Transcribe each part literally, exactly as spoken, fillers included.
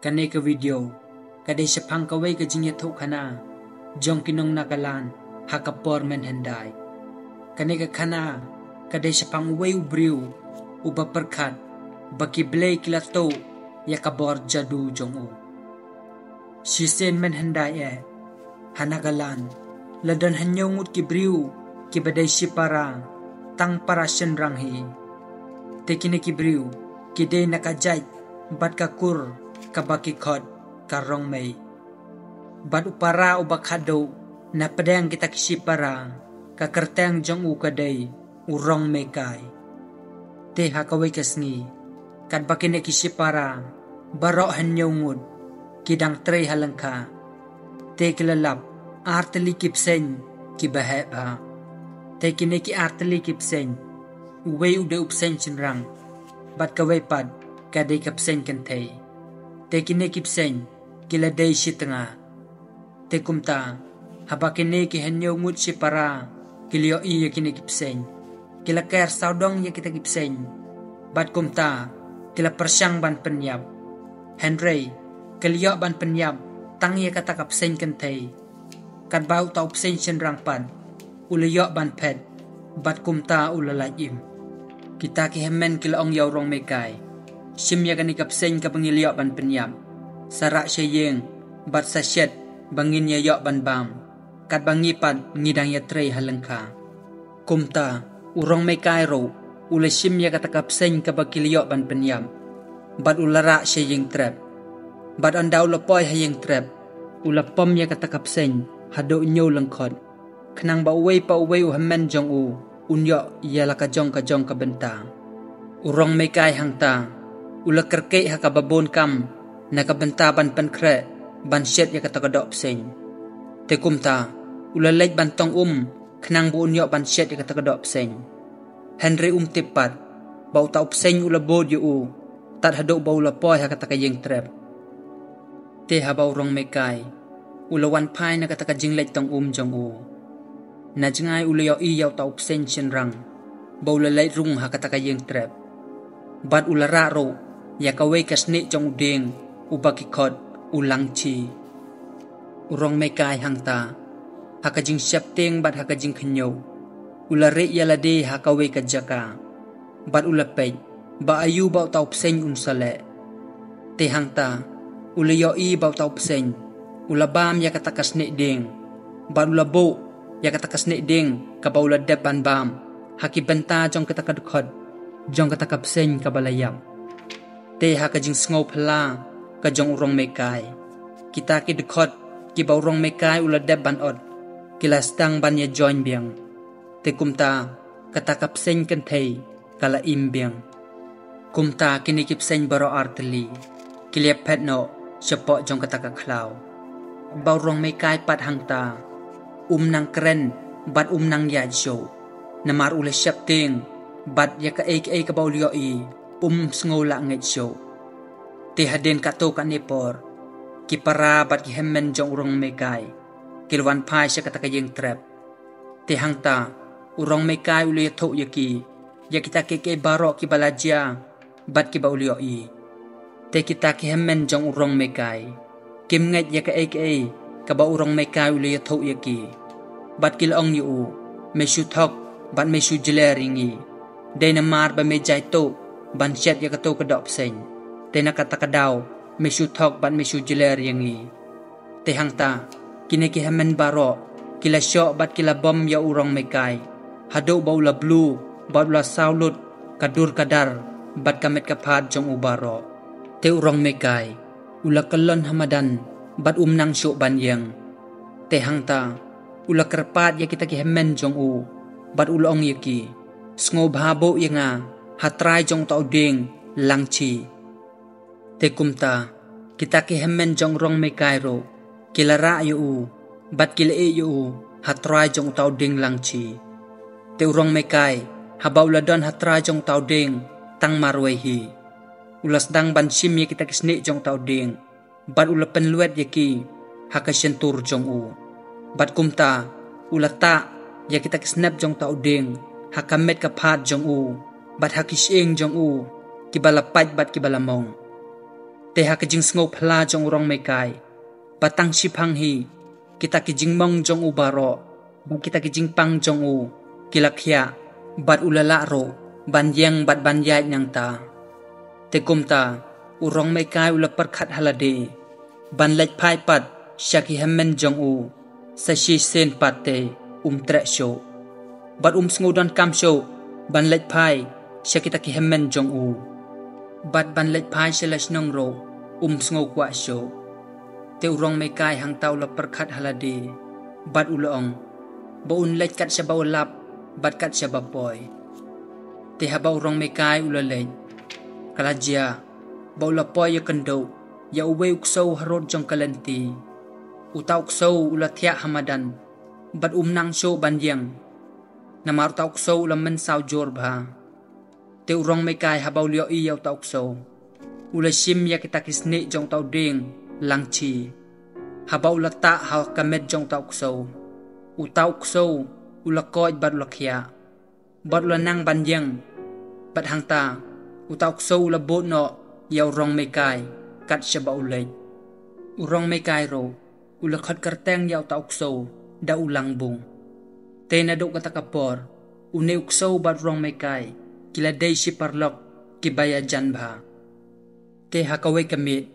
Kane ka video ka dei shaphang kawei ka jingïathuhkhana jong ki nong Nagaland ha ka por mynhyndai. Kane ka khana ka dei shaphang uwei u briew uba pyrkhat ba ki blei ki la tuh ïa ka bor jadu jong u. Shisien mynhyndai eh, ha Nagaland la don hynñiew ngut ki briew kiba dei shipara, tang para shynrang hi. Te kine ki briew ki dei na ka jait bad ka kur kaba ki khot ka Rongmei. Bad u para uba khadduh na pdeng kita ki shipara, ka kyrteng jong u ka dei u Rongmeikai. Te ha kawei ka sngi, katba kine ki shipara baroh hynñiew ngut ki dang trei ha lyngkha, te ki la lap ar tylli ki bseiñ kiba heh bha. Te kine ki ar tylli ki bseiñ, uwei u dei u bseiñ shynrang, bad kawei pat ka dei ka bseiñ kynthei. Te kine ki bseiñ ki la dei shi tnga. Te kumta, haba kine ki hynñiew ngut shipara ki la ïohi ïa kine ki bseiñ, ki la ker sawdong ïa kita ki bseiñ, bad kumta ki la pyrshang ban pynïap. Hynrei ki la ïoh ban pynïap tang ïa kata ka bseiñ kynthei, katba uta u bseiñ shynrang pat u la ïoh ban phet, bad kumta u la lait im. Kita ki hynmen ki la ong ïa u Rongmeikai, shim ïa kane ka bseiñ kaba ngi la ïoh ban pynïap, sa rah sha ïing bad sa shet ba ngin ïa ïoh ban bam, katba ngi pat ngi dang ïatrei ha lyngkha. Kumta u Rongmeikai ruh u la shim ïa kata ka bseiñ kaba ki la ïoh ban pynïap, bad u la rah sha ïing trep. Bad ynda u la poi ha ïing trep, u la pom ïa kata ka bseiñ haduh hynñiew lyngkhot, khnang ba uwei pa uwei u hynmen jong u un ïoh ïa la ka jong ka jong ka bynta. U Rongmeikai hangta u la kyrkieh ha kaba bun kam na ka bynta ban pynkhreh ban shet ïa kata ka doh bseiñ. Te kumta u la leit ban tong um khnang ba un ïoh ban shet ïa kata ka doh bseiñ. Hynrei um tip pat ba uta u bseiñ u la bud ïa u tad haduh ba u la poi ha kata ka ïing trep. Te haba u Rongmeikai u la wan phai na kata ka jingleit tong um jong u, na jngai u la ïohi ïa uta u bseiñ shynrang ba u la leit rung ha kata ka ïing trep. Bad u la rah ruh ïa kawei ka snieh jong u dieng uba ki khot u Langchi. U Rongmeikai hangta, ha ka jingsheptieng bad ha ka jingkhynñiew, u la rieh ïa lade ha kawei ka jaka, bad u la peit ba aïu ba uta u bseiñ un sa leh. Te hangta u la ïohi ba uta u bseiñ u la bam ïa kata ka snieh dieng, bad u la buh ïa kata ka snieh dieng kaba u la dep ban bam ha ki bynta jong kata ka dkhot jong kata ka bseiñ kaba la ïap. Te ha ka jingsngew phylla ka jong u Rongmeikai, kita ki dkhot kiba u Rongmeikai u la dep ban ot ki la sdang ban ïa join biang. Te kumta kata ka bseiñ kynthei ka la im biang. Kumta kine ki bseiñ baroh artylli ki la ïa phet noh shapoh jong kata ka khlaw. Ba u Rongmeikai pat hangta um nang kren bad um nang ïaid shuh, namar u la sheptieng bad ïa kaei kaei kaba u la ïohi um sngew lah ngeit shuh. Te hadien katto katne por, ki para bad ki hynmen jong u Rongmeikai ki la wan phai sha kata ka ïing trep. Te hangta u Rongmeikai u la ïathuh ïa ki ïa kita kiei kiei baroh kiba la jia bad kiba u la ïohi. Te kita ki hynmen jong u Rongmeikai kim ngeit ïa kaei kaei kaba u Rongmeikai u la ïathuh ïa ki, bad ki la ong ïa u, me shu thok bad me shu jler ïa ngi. Dei namar ba me jai tuh ban shet ïa kato ka doh bseiñ, te na kata ka daw me shu thok bad me shu jler ïa ngi. Te hangta kine ki hynmen baroh ki la shoh bad ki la bom ïa u Rongmeikai haduh ba u la blu bad u la saw lut ka dur ka dar bad ka met ka phad jong u baroh. Te u Rongmeikai u la kyllon ha madan bad um nang shuh ban ïeng. Te hangta u la kyrpad ïa kita ki hynmen jong u bad u la ong ïa ki, sngewbha buh ïa nga ha trai jong uta u dieng Langchi. Te kumta kita ki hynmen jong u Rongmeikai ruh ki la rah ïa u bad ki la ïeh ïa u ha trai jong uta u dieng Langchi. Te u Rongmeikai haba u la don ha trai jong uta u dieng tang marwei hi, u la sdang ban shim ïa kita ki snieh jong uta u dieng bad u la pynlwet ïa ki ha ka shyntur jong u. Bad kumta u la tah ïa kita ki snep jong uta u dieng ha ka met ka phad jong u bad ha ki shyieng jong u kiba la pait bad kiba la mong. Te ha ka jingsngewphylla jong u Rong Meikai, ba tang shiphang hi, kita ki jingmong jong u baroh, ba kita ki jingpang jong u, ki la khiah, bad u la lah ruh ban ïeng bad ban ïaid nangta. Te kumta, u Rong Meikai u la pyrkhat ha lade ban leit phai pat sha ki hynmen jong u, sa shisien pat te um treh shuh, bad um sngewdonkam shuh ban leit phai sha kita ki hynmen jong u, bad ban leit phai sha la shnong ruh um sngewkwah shuh. Te u Rong Meikai hangta u la pyrkhat ha lade, bad u la ong ba un leit kat shaba u lap bad kat shaba poi. Te haba u Rong Meikai u la leit, ka la jia ba u la poi ïakynduh ïa uwei u ksew harud jong ka lynti. Uta u ksew u la thiah ha madan, bad um nang shuh ban ïeng, namar uta u ksew u la mynsaw jur bha. Te u Rong Meikai haba u la ïohi ïa uta u ksew, u la shim ïa kita ki snieh jong uta u dieng langchi. Haba u la tah ha ka met jong uta u ksew, uta u ksew u la koit bad u la khiah, bad u la nang ban ïeng. Bad hangta, uta u ksew u la bud noh ïa u Rong Meikai kat shaba u leit. U Rong Meikai ruh u la khot kyrteng ïa uta u ksew da u Langbung. Te naduh kata ka por, une u ksew bad u Rong Meikai ki la dei shi paralok kiba ïajan bha. Te ha kawei ka miet,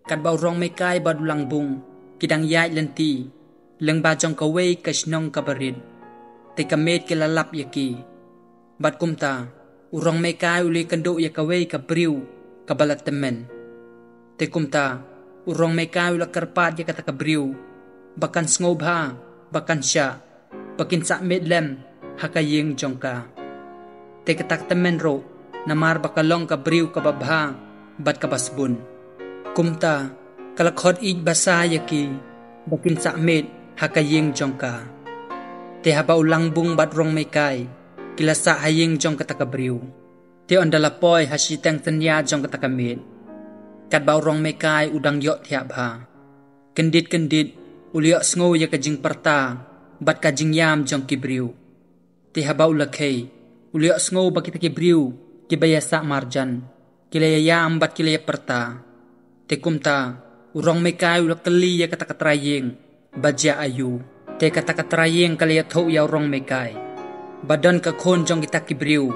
katba u Rong Meikai bad u Langbung ki dang ïaid lynti lyngba jong kawei ka shnong kaba rit, te ka miet ki la lap ïa ki. Bad kumta, u Rong Meikai u la ïakynduh ïa kawei ka briew kaba la tymmen. Te kumta, u Rong Meikai u la kyrpad ïa kata ka briew ba kan sngewbha, ba kan shah, ba kin sah miet lem ha ka ïing jong ka. Te kata ka tymmen ruh, namar ba ka long ka briew kaba bha bad kaba sbun. Kumta, ka la khot ïeit basa ïa ki ba kin sah miet ha ka ïing jong ka. Te haba u Langbung bad u Rong Meikai ki la sah ha ïing jong kata ka briew, te ynda la poi ha shiteng synñia jong kata ka miet, katba u Rong Meikai u dang ïohthiah bha, kyndit kyndit u la ïohsngew ïa ka jingpyrta bad ka jingïam jong ki briew. Te haba u la khie, u la ïohsngew ba kita ki briew kiba ïasah marjan ki la ïaïam bad ki la ïapyrta. Te kumta, u Rong Meikai u la kylli ïa kata ka trai ïing ba jia aïu. Te kata ka trai ïing ka la ïathuh ïa u Rong Meikai ba don ka khun jong kita ki briew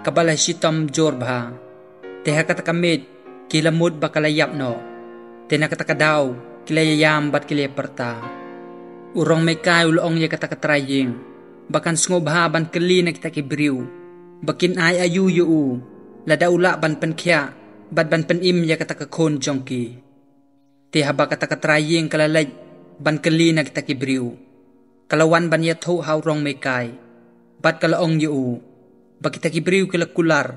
kaba la shitom jur bha. Te ha kata ka miet ki la mut ba ka la ïap noh. Te na kata ka daw ki la ïaïam bad ki la ïapyrta. U Rong Meikai u la ong ïa kata ka trai ïing ba kan sngewbha ban kylli na kita ki briew ba kin ai aïu ïa u, lada u lah ban pynkhiah bad ban pynim ïa kata ka khun jong ki. Te haba kata ka trai ïing ka la leit ban kylli na kita ki briew, ka la wan ban ïathuh ha u Rong Meikai, bad ka la ong ïa u ba kita ki briew ki la kular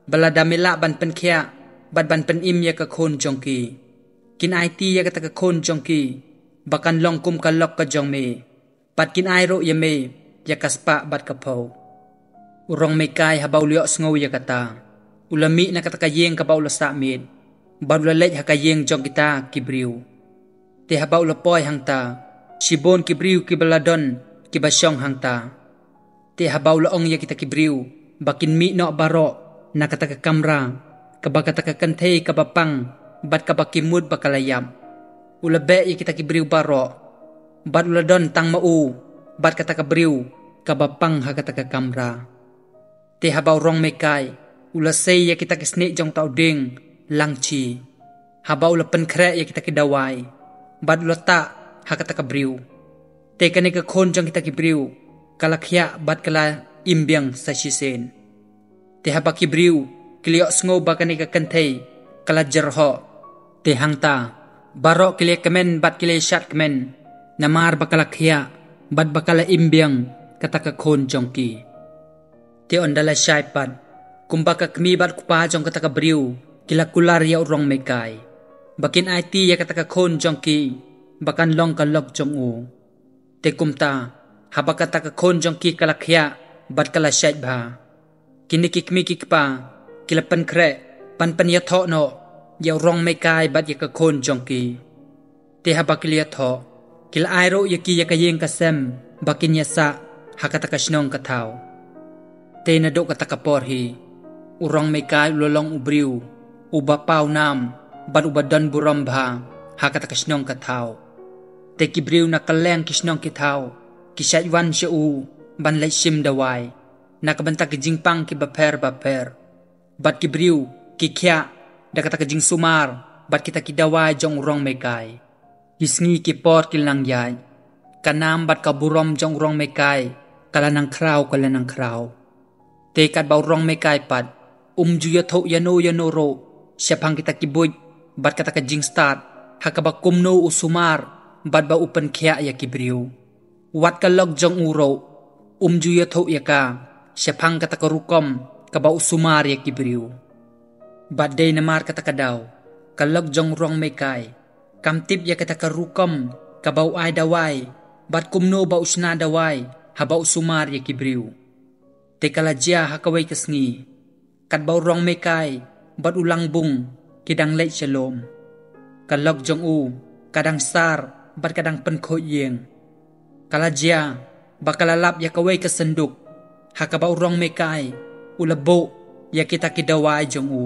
ba lada me lah ban pynkhiah bad ban pynim ïa ka khun jong ki, kin aiti ïa kata ka khun jong ki ba kan long kum ka lok ka jong me, bad kin ai ruh ïa me ïa ka spah bad ka phew. U Rong Meikai haba u la ïohsngew ïa kata, u la mih na kata ka ïing kaba u la sah miet, bad u la leit ha ka ïing jong kita ki briew. Te haba u la poi hangta, shibun ki briew kiba la don kiba shong hangta. Te haba u la ong ïa kita ki briew ba kin mih noh baroh na kata ka kamra kaba kata ka kynthei kaba pang bad kaba ki mut ba ka la ïap, u la beh ïa kita ki briew baroh, bad u la don tang ma u bad kata ka briew kaba pang ha kata ka kamra. Te haba u Rong Meikai u la sei ïa kita ki snieh jong uta u dieng langchi, haba u la pynkhreh ïa kita ki dawai, bad u la tah ha kata ka briew, te kane ka khun jong kita ki briew ka la khiah bad ka la im biang sa shisien. Te haba ki briew ki la ïohsngew ba kane ka kynthei ka la jyrhoh, te hangta baroh ki la ïakmen bad ki la ïashad kmen, namar ba ka la khiah bad ba ka la im biang kata ka khun jong ki. Te ynda la shai pat, kumba ka kmie bad kpa jong kata ka briew ki la kular ïa u Rong Meikai ba kin aiti ïa kata ka khun jong ki ba kan long ka lok jong u. Te kumta, haba kata ka khun jong ki ka la khiah bad ka la shait bha, kine ki kmie ki kpa ki la pynkhreh ban pynïathoh noh ïa u Rong Meikai bad ïa ka khun jong ki. Te haba ki la ïathoh, ki la ai ruh ïa ki ïa ka ïing ka sem ba kin ïasah ha kata ka shnong ka thaw. Te naduh kata ka por hi, u Rong Meikai u la long u briew uba paw nam bad uba don burom bha ha kata ka shnong ka thaw. Te ki briew na kylleng ki shnong ki thaw ki shait wan sha u ban leit shim dawai na ka bynta ki jingpang kiba pher ba pher. Bad ki briew ki khiah da kata ka jingsumar bad kita ki dawai jong u Rong Mekai. Ki sngi ki por ki la nang ïaid. Ka nam bad ka burom jong u Rong Mekai ka la nang khraw, ka la nang khraw. Te katba u Rong Mekai pat um ju ïathuh ïano ïano ruh shaphang kita ki buit bad kata ka jingstad ha kaba kumno u sumar bad ba u pynkhiah ïa ki briew. Wat ka lok jong u ruh um ju ïathuh ïa ka shaphang kata ka rukom kaba u sumar ïa ki briew. Bad dei namar kata ka daw ka lok jong u Rong Mekai kam tip ïa kata ka rukom kaba u ai dawai bad kumno ba u shna dawai haba u sumar ïa ki briew. Te ka la jia ha kawei ka sngi, katba u Rong Mekai bad u Langbung ki dang leit sha lum, ka lok jong u ka dang sar bad ka dang pynkhuid ïing. Ka la jia ba ka la lap ïa kawei ka synduk ha kaba u Rong Mekai u la buh ïa kita ki dawai jong u,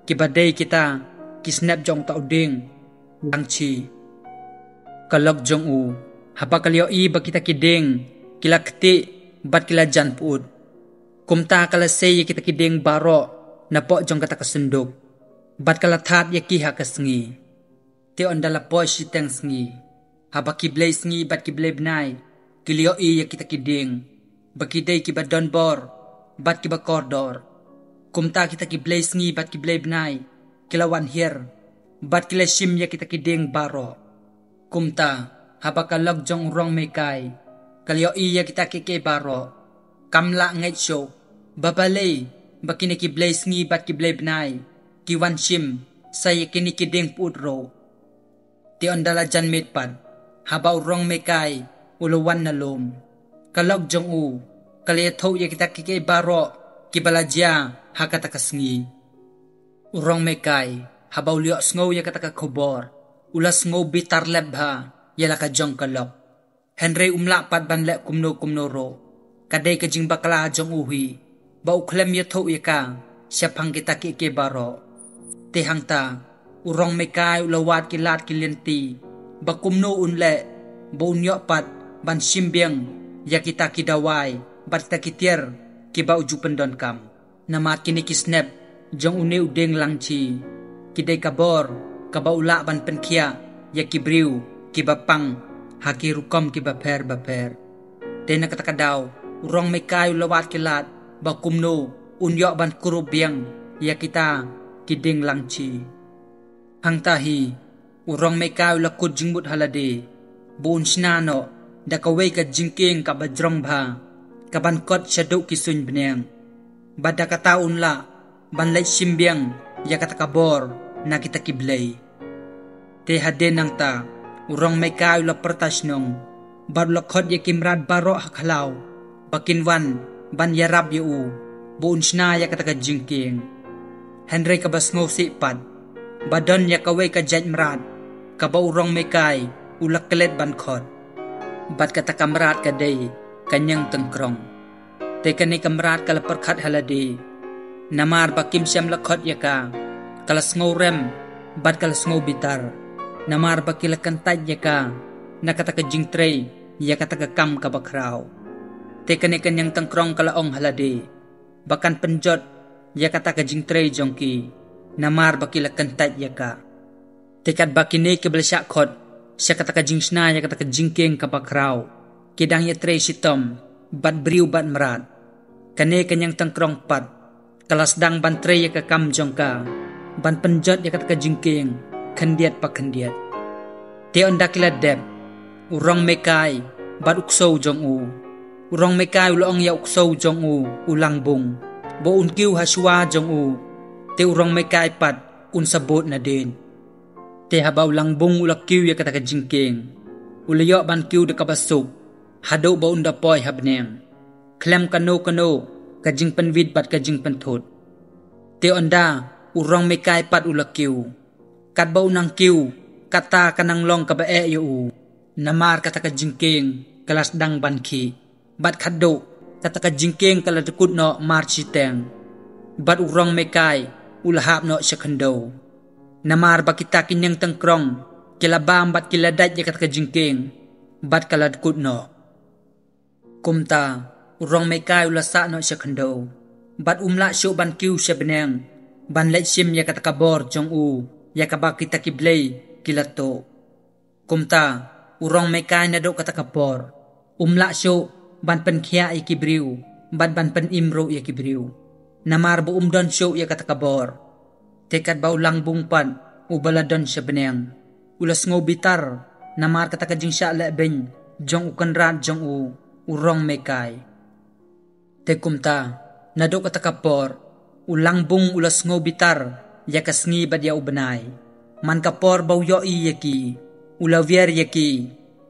kiba dei kita ki snep jong uta u dieng Langchi. Ka lok jong u, haba ka la ïohi ba kita ki dieng ki la ktieh bad ki la jan pyut, kumta ka la sei ïa kita ki dieng baroh napoh jong kata ka synduk bad ka la thad ïa ki ha ka sngi. Te ynda la poi shiteng sngi, haba ki blei sngi bad ki blei bnai ki la ïohi ïa kita ki dieng ba ki dei kiba don bor bad kiba kordor, kumta kita ki blei sngi bad ki blei bnai ki la wan hiar bad ki la shim ïa kita ki dieng baroh. Kumta haba ka lok jong u Rong Mekai ka la ïohi ïa kita kiei kiei baroh, kam lah ngeit shuh ba balei ba kine ki blei sngi bad ki blei bnai ki wan shim sa ïa kine ki dieng pyut ruh. Te ynda la jan miet pat, haba u Rong Mekai u la wan na lum, ka lok jong u ka la ïathuh ïa kita kiei kiei baroh kiba la jia ha kata ka sngi. U Rong Mekai haba u la ïohsngew ïa kata ka khubor u la sngew bitar lep bha ïa la ka jong ka lok. Hynrei um lah pat ban leh kumno kumno ruh. Ka dei ka jingbakla jong u hi ba u khlem ïathuh ïa ka shaphang kita kiei kiei baroh. Te hangta u Rong Mekai u la wad ki lad ki lynti ba kumno un leh ba un ïoh pat ban shim biang ïa kita ki dawai bad kita ki tiar kiba u ju pyndonkam. Namar kine ki snep jong une u dieng Langchi ki dei ka bor kaba u lah ban pynkhiah ïa ki briew kiba pang ha ki rukom kiba pher ba pher. Te na kata ka daw u Rong Mekai u la wad ki lad ba kumno un ïoh ban kurup biang ïa kita ki dieng Langchi. Hangta hi u Rong Mekai u la kut jingmut ha lade ba un shna noh da kawei ka jingkieng kaba jrong bha kaban kot shaduh ki suiñ bneng, bad da kata un lah ban leit shim biang ïa kata ka bor na kita ki blei. Te hadien nangta u Rong Mekai u la pyrta shnong bad u la khot ïa ki mrad baroh ha khlaw ba kin wan ban ïarap ïa u ba un shna ïa kata ka jingkieng. Hynrei kaba sngewsih pat ba don ïa kawei ka jait mrad kaba u Rong Mekai u la klet ban khot, bad kata ka mrad ka dei ka Ñiang Tyngkrong. Te kane ka mrad ka la pyrkhat ha lade namar ba kim shym la khot ïa ka, ka la sngewrem bad ka la sngew bitar namar ba ki la kyntait ïa ka na kata ka jingtrei ïa kata ka kam kaba khraw. Te kane ka Ñiang Tyngkrong ka la ong ha lade ba kan pynjot ïa kata ka jingtrei jong ki namar ba ki la kyntait ïa ka. Te katba kine kiba la shah khot sha kata ka jingshna ïa kata ka jingkieng kaba khraw ki dang ïatrei shitom bad briew bad mrad, kane ka Ñiang Tyngkrong pat ka la sdang ban trei ïa ka kam jong ka ban pynjot ïa kata ka jingkieng khyndiat pa khyndiat. Te ynda ki la dep, u Rong Mekai bad u ksew jong u, u Rong Mekai u la ong ïa u ksew jong u, u Langbung, ba un kiew ha shuwa jong u, te u Rong Mekai pat un sa bud nadien. Te haba u Langbung u la kiew ïa kata ka jingkieng, u la ïoh ban kiew da kaba suk haduh ba un da poi ha bneng, khlem kano kano ka jingpynwit bad ka jingpynthut. Te ynda u Rong Mekai pat u la kiew, katba u nang kiew, kata ka nang long kaba eh ïa u namar kata ka jingkieng ka la sdang ban khih, bad khatduh kata ka jingkieng ka la dkut noh mar shiteng, bad u Rong Mekai u la hap noh sha khyndew. Namar ba kita ki neng tengkrong ki la bam bad ki la dait ïa kata ka jingkieng, bad ka la dkut noh. Kumta u rong Mekai u la sah noh sha khyndew, bad um lah shuh ban kiew sha bneng ban leit shim ïa kata ka bor jong u ïa kaba kita ki blei ki la tuh. Kumta u rong Mekai naduh kata ka por um lah shuh ban pynkhiah ïa ki briew bad ban pynim ruh ïa ki briew, namar ba um don shuh ïa kata ka bor. Te katba u Langbung pat, uba la don sha bneng, u la sngew bitar namar kata ka jingshah lehbeiñ jong u kynrad jong u, u rong Mekai. Te kumta naduh kata ka por u Langbung u la sngew bitar ïa ka sngi bad ïa u bnai. Man ka por ba u ïohi ïa ki, u la wiar ïa ki,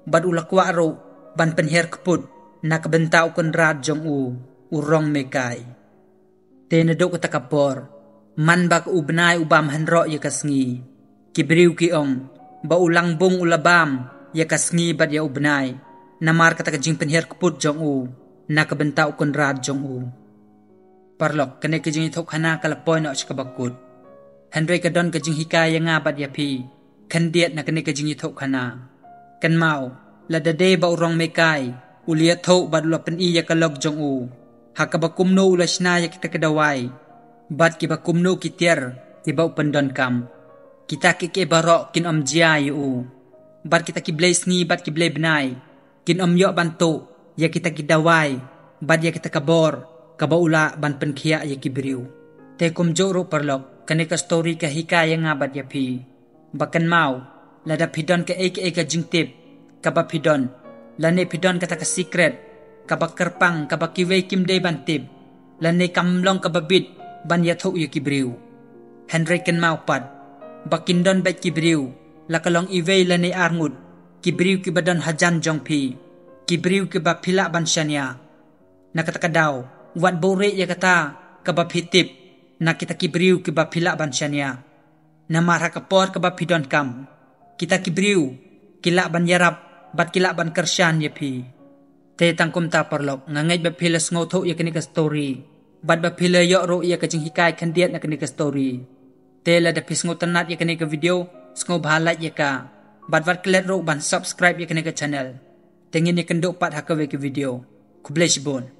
bad u la kwah ruh ban pynhiar kput na ka bynta u kynrad jong u, u rong Mekai. Te naduh kata ka por, man ba ka u bnai u bam hynroh ïa ka sngi, ki briew ki ong ba u Langbung u la bam ïa ka sngi bad ïa u bnai namar kata ka jingpynhiar kput jong u na ka bynta u kynrad jong u. Paralok, kane ka jingïathuhkhana ka la poi noh sha kaba kut. Hynrei ka don ka jinghikai ïa nga bad ïa phi khyndiat na kane ka jingïathuhkhana. Kynmaw, lada dei ba u rong Mekai u la ïathuh bad u la pyni ïa ka lok jong u, ha kaba kumno u la shna ïa kita ki dawai bad kiba kumno ki tiar kiba u pyndonkam, kita kiei kiei baroh kin ym jia ïa u. Bad kita ki blei sngi bad ki blei bnai kin ym ïoh ban tuh ïa kita ki dawai bad ïa kita ka bor kaba u lah ban pynkhiah ïa ki briew. Te kumjuh ruh paralok, kane ka story ka hikai ïa nga bad ïa phi ba kynmaw, lada phi don kaei kaei ka jingtip kaba phi don, lane phi don kata ka secret kaba kyrpang kaba kiwei kim dei ban tip, lane kam long kaba bit ban ïathuh ïa ki briew, hynrei kynmaw pat ba kin don beit ki briew, la ka long iwei lane ar ngut, ki briew kiba don hajan jong phi, ki briew kiba phi lah ban shaniah. Na kata ka daw, wat buhrieh ïa kata kaba phi tip na kita ki briew kiba phi lah ban shaniah. Namar ha ka por kaba phi donkam, kita ki briew ki lah ban ïarap bad ki lah ban kyrshan ïa phi. Te tang kumta paralok, nga ngeit ba phi la sngewthuh ïa kane ka story bad ba phi la ïoh ruh ïa ka jinghikai khyndiat na kane ka story. Te lada phi sngewtynnat ïa kane ka video, sngewbha like ïa ka bad wat klet ruh ban subscribe ïa kane ka channel. Te ngin ïakynduh pat ha kawei ka video. Khublei shibun.